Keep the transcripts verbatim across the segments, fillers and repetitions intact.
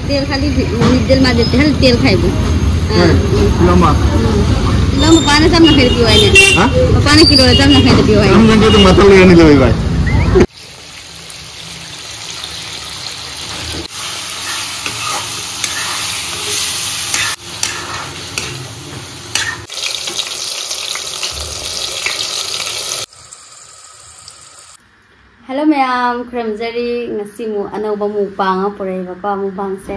तेल खाली भी-, तेल मार देते हैं, तेल खाए भी। हाँ। हाँ, लम्बा। हम्म। लम्बा पानी सब ना खाई पियो है ने। हाँ? पानी किलो सब ना खाई पियो है। हम लोग तो माथा ले नहीं लगे भाई। Hello ꯃꯌꯥꯝ, ꯈꯨꯔꯨꯝꯖꯔꯤ꯫ ꯉꯁꯤ ꯑꯃꯨꯛ ꯑꯅꯧꯕ mukbang ꯑꯃ ꯄꯨꯔꯛꯏꯕꯀꯣ꯫ Mukbangꯁꯦ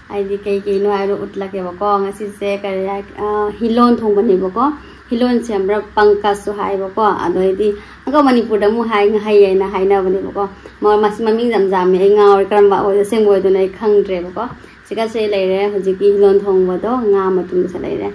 ꯍꯥꯏꯗꯤ ꯀꯩ ꯀꯩꯅꯣ ꯍꯥꯏꯕꯗꯣ ꯎꯠꯂꯛꯀꯦꯕꯀꯣ꯫ ꯉꯁꯤꯁꯦ ꯀꯔꯤ ꯍꯥꯏ-, ꯑ, ꯍꯤꯂꯣꯟ ꯊꯣꯡꯕꯅꯦꯕꯀꯣ꯫ ꯍꯤꯂꯣꯟ ꯁꯦꯝꯕ꯭ꯔꯥ ꯄꯪꯀꯖꯁꯨ ꯍꯥꯏꯌꯦꯕꯀꯣ꯫ ꯑꯗꯣ ꯑꯩꯗꯤ ꯑꯪꯀ ꯃꯅꯤꯄꯨꯔꯗ ꯑꯃꯨꯛ ꯍꯥꯏ, ꯉꯥꯍꯩ ꯍꯥꯏꯅ ꯍꯥꯏꯅꯕꯅꯦꯕꯀꯣ꯫ ꯃ-, ꯃꯁꯤ ꯃꯃꯤꯡ ꯌꯥꯝ ꯌꯥꯝꯃꯦ, ꯑꯩ ꯉꯥꯎꯔꯦ, ꯀꯔꯝꯕ ꯑꯣꯏ-, ꯑꯁꯦꯡꯕ ꯑꯣꯏꯗꯣꯏꯅꯣ ꯑꯩ ꯈꯪꯗ꯭ꯔꯦꯕꯀꯣ꯫ ꯁꯤꯒꯁꯦ ꯂꯩꯔꯦ, ꯍꯧꯖꯤꯛꯀꯤ ꯍꯤꯂꯣꯟ ꯊꯣꯡꯕꯗꯣ, ꯉꯥ ꯃꯇꯨꯝꯁꯦ ꯂꯩꯔꯦ꯫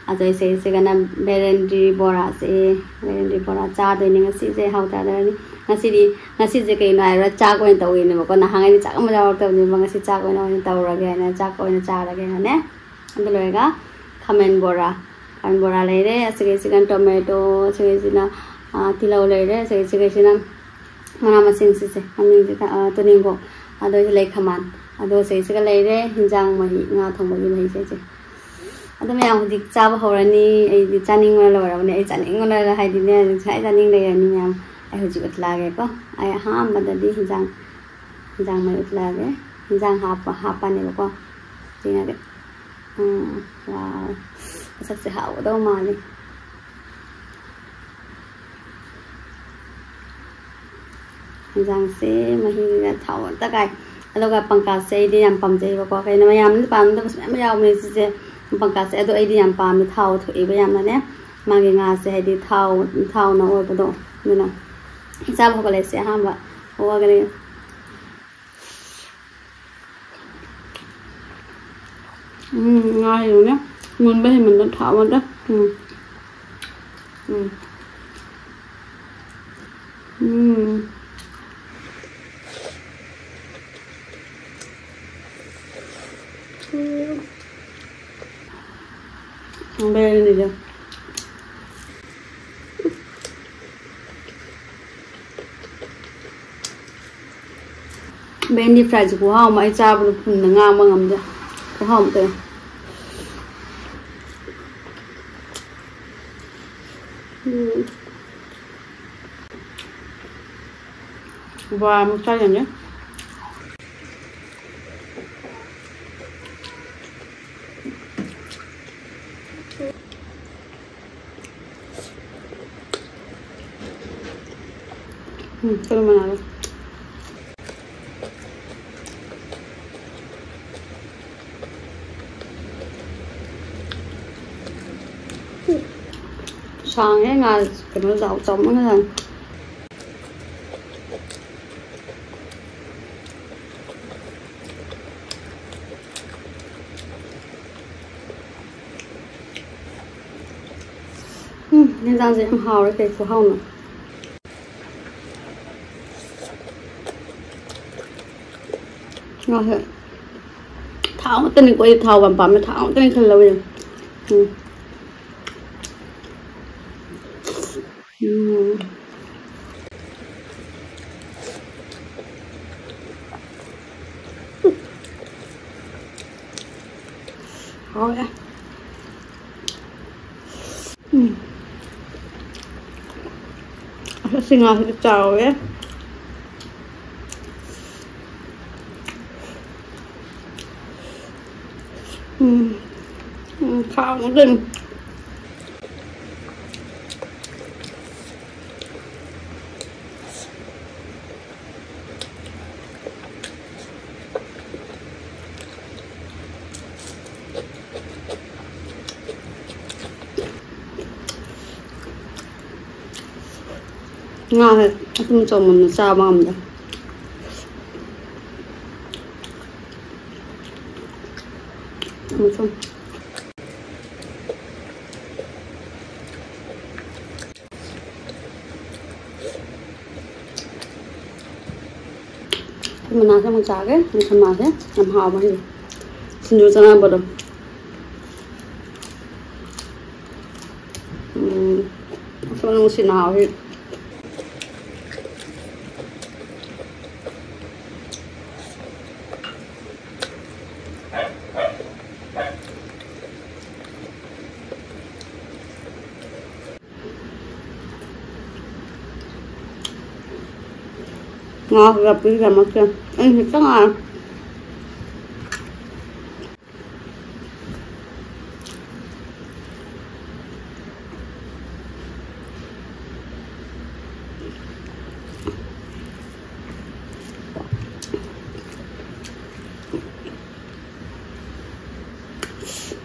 ꯑꯗꯣ ꯁꯤꯒꯅ ꯕꯦꯂꯦꯟꯗ꯭ꯔꯤ ꯕꯣꯔꯥꯁꯦ, ꯕꯦꯂꯦꯟꯗ꯭ꯔꯤ ꯕꯣꯔꯥ ꯆꯥꯗꯣꯏꯅꯦ ꯉꯁꯤꯁꯦ, ꯍꯥꯎꯊꯗꯣꯏꯅꯤ꯫ ꯉꯁꯤꯗꯤ, ꯉꯁꯤꯁꯦ ꯀꯩꯅꯣ ꯍꯥꯏꯔꯣ, ꯆꯥꯛ ꯑꯣꯏꯅ ꯇꯧꯋꯤꯅꯦꯕꯀꯣ꯫ ꯅꯍꯥꯟꯉꯩꯗꯤ ꯆꯥꯛ ꯑꯃ ꯌꯥꯎꯔꯛꯇꯕꯅꯦꯕ, ꯉꯁꯤ ꯆꯥꯛ ꯑꯣꯏꯅ, ꯑꯣꯏꯅ ꯇꯧꯔꯒꯦ ꯍꯥꯏꯅ, ꯆꯥꯛ ꯑꯣꯏꯅ ꯆꯥꯔꯒꯦ ꯍꯥꯏꯅꯅꯦ꯫ ꯑꯗꯨ ꯂꯣꯏꯔꯒ ꯈꯥꯃꯦꯟ ꯕꯣꯔꯥ, ꯈꯥꯃꯦꯟ ꯕꯣꯔꯥ ꯂꯩꯔꯦ꯫ ꯑꯁꯤꯒꯩꯁꯤꯒꯅ tomato, ꯑꯁꯤꯒꯩꯁꯤꯅ, ꯑ, ꯇꯤꯜꯍꯧ ꯂꯩꯔꯦ꯫ ꯑꯁꯤꯒꯩꯁꯤꯒꯩꯁꯤꯅ ꯃꯅꯥ ꯃꯁꯤꯡꯁꯤꯁꯦ, ꯃꯃꯤꯡꯁꯦ, ꯑ, ꯇꯨꯅꯤꯡꯈꯣꯛ, ꯑꯗꯣ ꯁꯤ ꯂꯩ ꯈꯥꯃꯦꯟ, ꯑꯗꯣ ꯁꯤꯒꯩꯁꯤꯒ ꯂꯩꯔꯦ꯫ ꯍꯤꯟꯖꯥꯡ ꯃꯍꯤ, ꯉꯥ ꯊꯣꯡꯕꯒꯤ ꯃꯍꯤꯁꯦ ꯁꯦ꯫ ꯑꯗꯣ ꯃꯌꯥꯝ ꯍꯧꯖꯤꯛ ꯆꯥꯕ ꯍꯧꯔꯅꯤ꯫ ꯑꯩꯗꯤ ꯆꯥꯅꯤꯡꯕꯅ ꯂꯣꯏꯔꯕꯅꯦ꯫ ꯑꯩ ꯆꯥꯅꯤꯡꯕꯅ ꯍꯥꯏꯗꯤꯅꯦ, ꯉꯁꯥꯏ ꯆꯥꯅꯤꯡ ꯂꯩꯔꯅꯤ ꯃꯌꯥꯝ꯫ ꯑꯩ ꯍꯧꯖꯤꯛ ꯎꯠꯂꯛꯑꯒꯦꯀꯣ꯫ ꯑꯩ ꯑꯍꯥꯟꯕꯗꯗꯤ ꯍꯤꯟꯖꯥꯡ, ꯍꯤꯟꯖꯥꯡ ꯃꯍꯤ ꯎꯠꯂꯛꯑꯒꯦ꯫ ꯍꯤꯟꯖꯥꯡ ꯍꯥꯞꯄ, ꯍꯥꯞꯄꯅꯦꯕꯀꯣ꯫ ꯌꯦꯡꯉꯒꯦ꯫ ꯎꯝ, wow꯫ ꯃꯁꯛꯁꯦ ꯍꯥꯎꯒꯗꯧ ꯃꯥꯜꯂꯤ꯫ ꯍꯤꯟꯖꯥꯡꯁꯦ ꯃꯍꯤꯒ ꯊꯥꯎ ꯑꯝꯇ ꯀꯥꯏ꯫ ꯑꯗꯨꯒ ꯄꯪꯀꯥꯁꯁꯦ ꯑꯩꯗꯤ ꯌꯥꯝ ꯄꯥꯝꯖꯩꯕꯀꯣ꯫ ꯀꯩꯅꯣ, ꯃꯌꯥꯝꯅ ꯄꯥꯝꯅꯗꯕꯁꯨ ꯃꯌꯥꯝ ꯌꯥꯎꯕꯅꯦ ꯁꯤꯁꯦ꯫ ꯄꯪꯀꯥꯁꯁꯦ, ꯑꯗꯣ ꯑꯩꯗꯤ ꯌꯥꯝ ꯄꯥꯝꯃꯦ, ꯊꯥꯎ ꯊꯣꯛꯑꯦꯕ ꯌꯥꯝꯅꯅꯦ꯫ ꯃꯥꯒꯤ ꯉꯥꯁꯦ ꯍꯥꯏꯗꯤ ꯊꯥꯎ, ꯊꯥꯎꯅ ꯑꯣꯏꯕꯗꯣ꯫ ꯑꯗꯨꯅ ꯆꯥꯕ ꯍꯧꯒꯠꯂꯁꯦ ꯑꯍꯥꯟꯕ꯫ ꯍꯧꯒꯠꯂꯒꯅꯦ꯫ ꯎꯝ, ꯉꯥ ꯌꯦꯡꯉꯨꯅꯦ꯫ ꯃꯨꯟꯕ ꯍꯦꯟꯃꯟꯗꯅ ꯊꯥꯎ ꯑꯃꯇ꯫ ꯎꯝ꯫ ꯎꯝ꯫ ꯎꯝ꯫ ꯎꯝ꯫ ꯕꯦꯔꯦꯟꯗꯤꯁꯦ꯫ ꯄꯦꯟꯗꯤ ꯐ꯭ꯔꯥꯏꯁꯦ ꯈꯨꯍꯥꯎ ꯑꯃ, ꯑꯩ ꯆꯥꯕꯗ ꯄꯨꯝꯅ ꯉꯥꯡꯕ ꯉꯝꯗꯦ꯫ ꯈꯨꯍꯥꯎ ꯑꯃ ꯇꯧꯋꯦ꯫ ꯎꯝ꯫ ꯕꯣꯔꯥ ꯑꯃꯨꯛ ꯆꯥ ꯌꯦꯡꯒꯦ꯫ ꯎꯝ, ꯀꯔꯝꯕꯅꯣ? ꯁꯥꯡꯉꯦ ꯉꯥ, ꯀꯩꯅꯣ ꯆꯥꯎ ꯆꯥꯎꯃꯟꯒ꯭ꯔꯖꯥꯠꯅꯤ꯫ ꯎꯝ, ꯍꯦꯟꯖꯥꯡꯁꯦ ꯌꯥꯝ ꯍꯥꯎꯔꯦ, ꯀꯩ ꯈꯨꯍꯥꯎꯅꯣ꯫ ꯉꯥꯁꯦ ꯊꯥꯎ ꯉꯥꯛꯇꯅꯤꯀꯣ, ꯑꯩ ꯊꯥꯎ ꯌꯥꯝ ꯄꯥꯝꯃꯦ, ꯊꯥꯎ ꯉꯥꯛꯇꯅꯤ ꯈꯜꯂꯦ ꯂꯧꯔꯤꯁꯦ꯫ ꯎꯝ꯫ ꯎꯝ꯫ ꯍꯥꯎꯔꯦ꯫ ꯎꯝ꯫ ꯑꯁ, ꯑꯁꯤ ꯉꯥꯁꯤꯗꯤ ꯆꯥꯎꯋꯦ꯫ ꯎꯝ꯫ ꯎꯝ, ꯈꯥꯡꯉꯗꯣꯏꯅꯤ꯫ ꯉꯥꯁꯦ ꯑꯊꯨꯝ ꯆꯧꯃꯟꯅ ꯆꯥꯕ ꯉꯝꯗꯦ꯫ ꯊꯨꯝ ꯊꯨꯝ꯫ ꯃꯅꯥꯁꯦ ꯑꯃꯨꯛ ꯆꯥꯒꯦ꯫ ꯃꯅꯥꯁꯦ ꯌꯥꯝ ꯍꯥꯎꯕ ꯍꯦꯜꯂꯤ꯫ ꯁꯤꯡꯖꯨ ꯆꯥꯅꯕꯗꯣ꯫ ꯎꯝ, ꯑꯁ, ꯃꯅꯝ ꯅꯨꯡꯁꯤꯅ ꯍꯥꯎꯋꯤ꯫ ꯉꯥ ꯈꯔ ꯄꯤꯔꯝꯃꯛꯀꯦ꯫ ꯑꯩ ꯈꯤꯇꯪ ꯉꯥꯏꯔꯦ꯫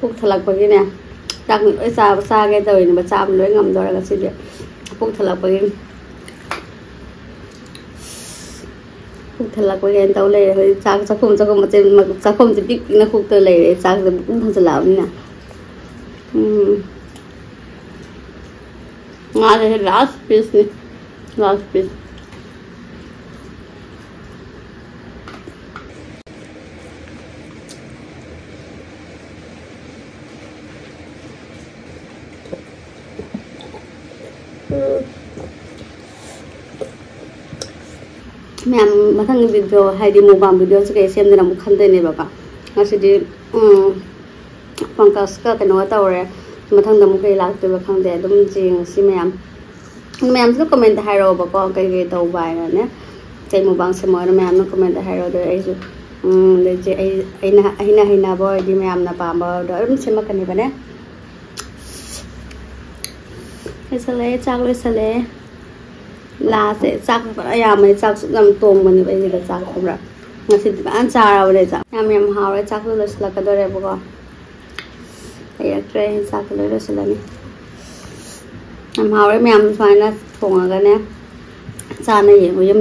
ꯄꯨꯛ ꯊꯜꯂꯛꯄꯒꯤꯅꯦ, ꯆꯥꯛ ꯂꯣꯏ ꯆꯥꯕ, ꯆꯥꯒꯦ ꯇꯧꯔꯤꯅꯦꯕ, ꯆꯥꯕ ꯂꯣꯏ ꯉꯝꯗꯣꯔꯦ ꯉꯁꯤꯗꯤ꯫ ꯄꯨꯛ ꯊꯜꯂꯛꯄꯒꯤ꯫ ꯄꯨꯛ ꯊꯜꯂꯛꯄꯒꯤ ꯍꯥꯏꯅ ꯇꯧ ꯂꯩꯔꯦ꯫ ꯍꯧꯖꯤꯛ ꯆꯥꯛ ꯆꯥꯛꯈꯨꯝ, ꯆꯥꯛꯈꯨꯝ ꯃꯆꯤꯟ-, ꯆꯥꯛꯈꯨꯝꯁꯦ ꯄꯤꯛ ꯄꯤꯛꯅ ꯍꯨꯛꯇ ꯂꯩꯔꯦ, ꯆꯥꯛꯁꯦ ꯄꯨꯛ ꯊꯟꯖꯜꯂꯛꯑꯕꯅꯤꯅ꯫ ꯎꯝ꯫ ꯉꯥꯁꯦ last pieceꯅꯤ, last piece꯫ ꯃꯌꯥꯝ, ꯃꯊꯪꯒꯤ video, ꯍꯥꯏꯗꯤ mukbang videoꯁꯦ ꯀꯩ ꯁꯦꯝꯗꯅ ꯑꯃꯨꯛ ꯈꯟꯗꯣꯏꯅꯦꯕꯀꯣ꯫ ꯉꯁꯤꯗꯤ, ꯎꯝ, ꯄꯪꯀꯖꯀ ꯀꯩꯅꯣꯒ ꯇꯧꯔꯦ꯫ ꯃꯊꯪꯗ ꯑꯃꯨꯛ ꯀꯩ ꯂꯥꯛꯇꯣꯏꯕ ꯈꯪꯗꯦ, ꯑꯗꯨꯝ ꯌꯦꯡꯉꯁꯤ ꯃꯌꯥꯝ꯫ ꯃꯌꯥꯝꯁꯤꯅ comment ꯍꯥꯏꯔꯛꯑꯣꯕꯀꯣ, ꯀꯩ ꯀꯩ ꯇꯧꯕ ꯍꯥꯏꯅꯅꯦ, ꯀꯩ mukbang ꯁꯦꯝꯃꯣ ꯍꯥꯏꯅ ꯃꯌꯥꯝꯅ comment ꯍꯥꯏꯔꯛꯑꯣ꯫ ꯑꯗꯨ ꯑꯩꯁꯨ, ꯎꯝ, ꯑꯗꯩꯗꯤ ꯑꯩ, ꯑꯩꯅ, ꯑꯩꯅ ꯍꯩꯅꯕ ꯑꯣꯏꯔꯗꯤ ꯃꯌꯥꯝꯅ ꯄꯥꯝꯕꯗꯣ ꯑꯗꯨꯝ ꯁꯦꯝꯃꯛꯀꯅꯤꯕꯅꯦ꯫ ꯂꯣꯏꯁꯜꯂꯛꯑꯦ, ꯆꯥꯛ ꯂꯣꯏꯁꯜꯂꯛꯑꯦ꯫ ꯂꯥꯁꯦ ꯆꯥꯛ ꯐꯖꯅ ꯌꯥꯝꯃꯦ, ꯆꯥꯛꯁꯨ ꯌꯥꯝ ꯇꯣꯡꯕꯅꯦꯕ ꯑꯩꯁꯤꯗ ꯆꯥꯛ, ꯈꯪꯕ꯭ꯔꯥ? ꯉꯁꯤꯗꯤ ꯐꯖꯅ ꯆꯥꯔꯕꯅꯦ ꯆꯥꯛ꯫ ꯌꯥꯝ, ꯌꯥꯝ ꯍꯥꯎꯔꯦ꯫ ꯆꯥꯛꯁꯨ ꯂꯣꯏꯁꯤꯜꯂꯛꯀꯗꯣꯔꯦꯕꯀꯣ꯫ ꯂꯩꯔꯛꯇ꯭ꯔꯦ, ꯆꯥꯛꯁꯨ ꯂꯣꯏ ꯂꯣꯏꯁꯤꯜꯂꯅꯤ꯫ ꯌꯥꯝ ꯍꯥꯎꯔꯦ꯫ ꯃꯌꯥꯝꯁꯨ ꯁꯨꯃꯥꯏꯅ ꯊꯣꯡꯉꯒꯅꯦ ꯆꯥꯅ ꯌꯦꯡꯉꯨ꯫ ꯌꯨꯝ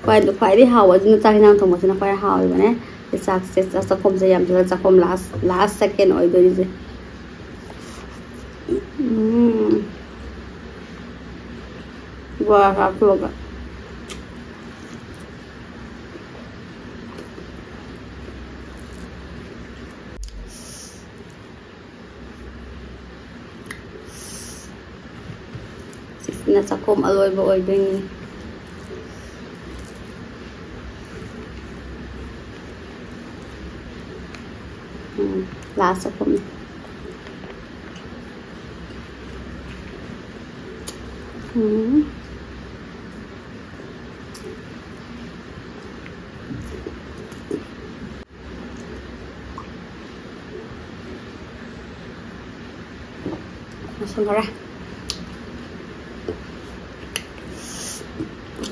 ꯈ꯭ꯋꯥꯏ-, ꯈ꯭ꯋꯥꯏꯗꯒꯤ ꯍꯥꯎꯕꯁꯤꯅ ꯆꯥꯛ ꯍꯦꯟꯖꯥꯡ ꯊꯣꯡꯕꯁꯤꯅ ꯈ꯭ꯋꯥꯏ ꯍꯥꯎꯔꯤꯕꯅꯦ꯫ ꯆꯥꯛꯁꯦ, ꯆꯥꯛ ꯆꯥꯛꯈꯣꯝꯁꯦ ꯌꯥꯝꯁꯤꯜꯂ, ꯆꯥꯛꯈꯣꯝ last, last second ꯑꯣꯏꯗꯣꯏꯅꯤꯁꯦ꯫ ꯎꯝ꯫ ꯕꯣꯔꯥ ꯍꯥꯞꯄꯒ꯫ ꯁꯤꯁꯤꯅ ꯆꯥꯛꯈꯣꯝ ꯑꯂꯣꯏꯕ ꯑꯣꯏꯗꯣꯏꯅꯤ꯫ ꯎꯝ, last ꯆꯥꯛꯈꯣꯝꯅꯤ꯫ ꯎꯝ꯫ ꯁꯨꯝ ꯈꯔ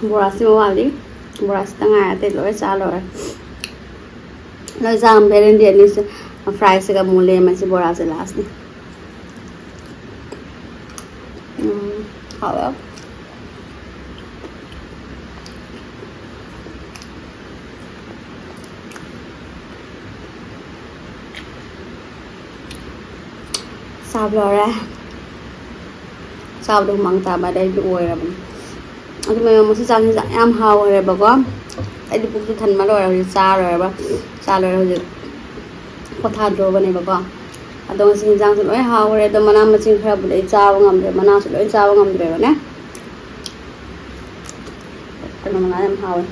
ꯕꯣꯔꯥꯁꯤꯃ ꯋꯥꯠꯂꯤ꯫ ꯕꯣꯔꯥꯁꯤꯇ ꯉꯥꯏꯔꯦ, ꯑꯇꯩ ꯂꯣꯏ ꯆꯥ ꯂꯣꯏꯔꯦ꯫ ꯂꯣꯏ ꯆꯥ ꯕꯦꯔꯦꯟꯗꯤ ꯑꯅꯤꯁꯦ, ꯐ꯭ꯔꯥꯏꯁꯤꯒ ꯑꯃꯨꯛ ꯂꯦꯝꯃꯁꯤ꯫ ꯕꯣꯔꯥꯁꯦ ꯂꯥꯁꯅꯤ꯫ ꯎꯝ, ꯍꯥꯎꯋꯦ꯫ ꯆꯥꯕ ꯂꯣꯏꯔꯦ꯫ ꯆꯥꯕꯗ ꯍꯨꯃꯥꯡ ꯇꯥꯕ ꯑꯗꯩꯗꯤ ꯑꯣꯏꯔꯕꯅꯤ꯫ ꯑꯗꯨ ꯃꯌꯥꯝ ꯃꯁꯤ ꯆꯥꯛꯁꯤ ꯌꯥꯝ ꯍꯥꯎꯈ꯭ꯔꯦꯕꯀꯣ꯫ ꯑꯩꯗꯤ ꯄꯨꯛꯁꯨ ꯊꯟꯕ ꯂꯣꯏꯔꯦ ꯍꯧꯖꯤꯛ꯫ ꯆꯥ ꯂꯣꯏꯔꯕ, ꯆꯥ ꯂꯣꯏꯔꯦ ꯍꯧꯖꯤꯛ꯫ ꯄꯣꯊꯥꯗ꯭ꯔꯣꯕꯅꯦꯕꯀꯣ꯫ ꯑꯗꯣ ꯉꯁꯤ ꯌꯦꯟꯁꯥꯡꯁꯨ ꯂꯣꯏ ꯍꯥꯎꯈ꯭ꯔꯦ꯫ ꯑꯗꯣ ꯃꯅꯥ ꯃꯁꯤꯡ ꯈꯔꯕꯨꯗꯤ ꯑꯩ ꯆꯥꯕ ꯉꯝꯗ꯭ꯔꯦ, ꯃꯅꯥꯁꯨ ꯂꯣꯏ ꯆꯥꯕ ꯉꯝꯗ꯭ꯔꯦꯕꯅꯦ꯫ ꯀꯩꯅꯣ ꯃꯅꯥ ꯌꯥꯝ ꯍꯥꯎꯋꯦ꯫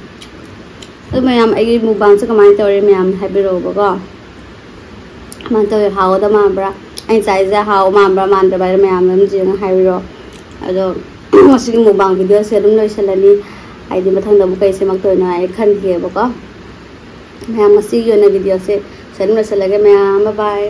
ꯑꯗꯨ ꯃꯌꯥꯝ, ꯑꯩꯒꯤ ꯃꯨꯛꯕꯥꯡꯁꯦ ꯀꯃꯥꯏꯅ ꯇꯧꯔꯤ ꯃꯌꯥꯝꯅ ꯍꯥꯏꯕꯤꯔꯛꯑꯣꯕꯀꯣ꯫ ꯀꯃꯥꯏꯅ ꯇꯧꯋꯤ? ꯍꯥꯎꯒꯗꯕ ꯃꯥꯟꯕ꯭ꯔꯥ? ꯑꯩꯅ ꯆꯥꯏꯁꯦ ꯍꯥꯎ ꯃꯥꯟꯕ꯭ꯔꯥ ꯃꯥꯟꯗꯕ꯭ꯔꯥ ꯍꯥꯏꯅ ꯃꯌꯥꯝꯅ ꯑꯗꯨꯝ ꯌꯦꯡꯉ ꯍꯥꯏꯕꯤꯔꯛꯑꯣ꯫ ꯑꯗꯣ ꯉꯁꯤꯒꯤ ꯃꯨꯛꯕꯥꯡ ꯚꯤꯗꯤꯑꯣꯁꯦ ꯑꯗꯨꯝ ꯂꯣꯏꯁꯤꯜꯂꯅꯤ꯫ ꯍꯥꯏꯗꯤ ꯃꯊꯪꯗ ꯑꯃꯨꯛ ꯀꯩ ꯁꯦꯝꯃꯛꯇꯣꯏꯅꯣ ꯍꯥꯏ ꯈꯟꯈꯤꯑꯕꯀꯣ꯫ ꯃꯌꯥꯝ ꯉꯁꯤꯒꯤ ꯑꯣꯏꯅ ꯚꯤꯗꯤꯑꯣꯁꯦ ꯁꯤ ꯑꯗꯨꯝ ꯂꯣꯏꯁꯤꯜꯂꯒꯦ ꯃꯌꯥꯝ꯫ ꯕꯥꯏ ꯕꯥꯏ꯫